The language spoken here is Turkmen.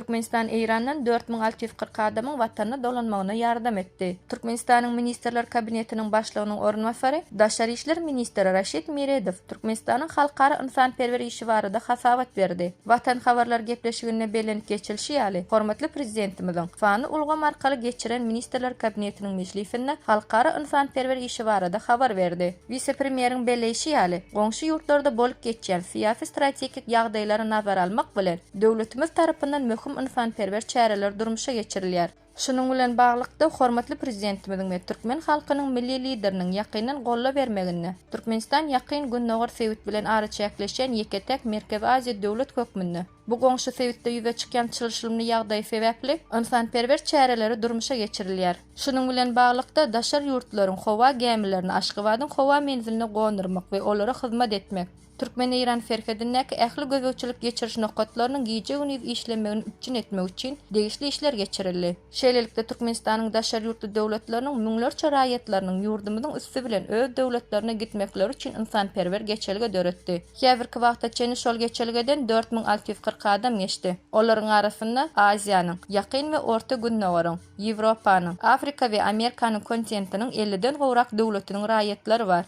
Türkmenistan Eýrandan 4640 adamyň Watanyna dolanmagyna ýardam etdi. Türkmenistanyň Ministrler Kabinetiniň Başlygynyň orunbasary, daşary işler ministri Raşid Meredow Türkmenistanyň halkara ynsanperwer işi barada hasabat berdi. Watan habarlar gepleşiginde bellenip geçilişi ýaly, hormatly Prezidentimiziň sanly ulgam arkaly geçiren Ministrler Kabinetiniň mejlisinde halkara ynsanperwer işi barada habar berdi. Wise-premýeriň belleýşi ýaly, goňşy ýurtlarda bolup geçýän syýasy-strategik ýagdaýlary nazara almak bilen, döwletimiz tarapyndan möhüm ynsanperwer çäreler durmuşa geçirilýär. Şunuň bilen baglylykda, hormatly Prezidentimiziň we türkmen halkynyň Milli Lideriniň ýakyndan goldaw bermeginde Türkmenistan Ýakyn Gündogar sebit bilen araçäkleşýän ýeke-täk Merkezi Aziýa döwlet hökmünde bu goňşy sebitde ýüze çykýan çylşyrymly ýagdaý sebäpli ynsanperwer çäreleri durmuşa geçirilýär. Şunuň bilen baglylykda, daşary ýurtlaryň howa gämilerini Aşgabadyň howa menziline gondurmak we olara hyzmat etmek, türkmen-eýran serhedindäki ähli gözegçilik-geçiriş nokatlarynyň gije-gündiz işlemegini üpjün etmek üçin degişli işler geçirildi. Şeýlelikde, Türkmenistanyň daşary ýurtly döwletleriniň müňlerçe raýatlarynyň ýurdumyzyň üsti bilen öz döwletlerine gitmekleri üçin ynsanperwer geçelge döretdi. Häzirki wagta çenli şol geçelgeden 4640 adam geçdi. Olaryň arasynda Aziýanyň, Ýakyn we Orta Gündogaryň, Ýewropanyň, Afrika we Amerikanyň kontinentiniň elliden gowrak döwletiniň raýatlary bar.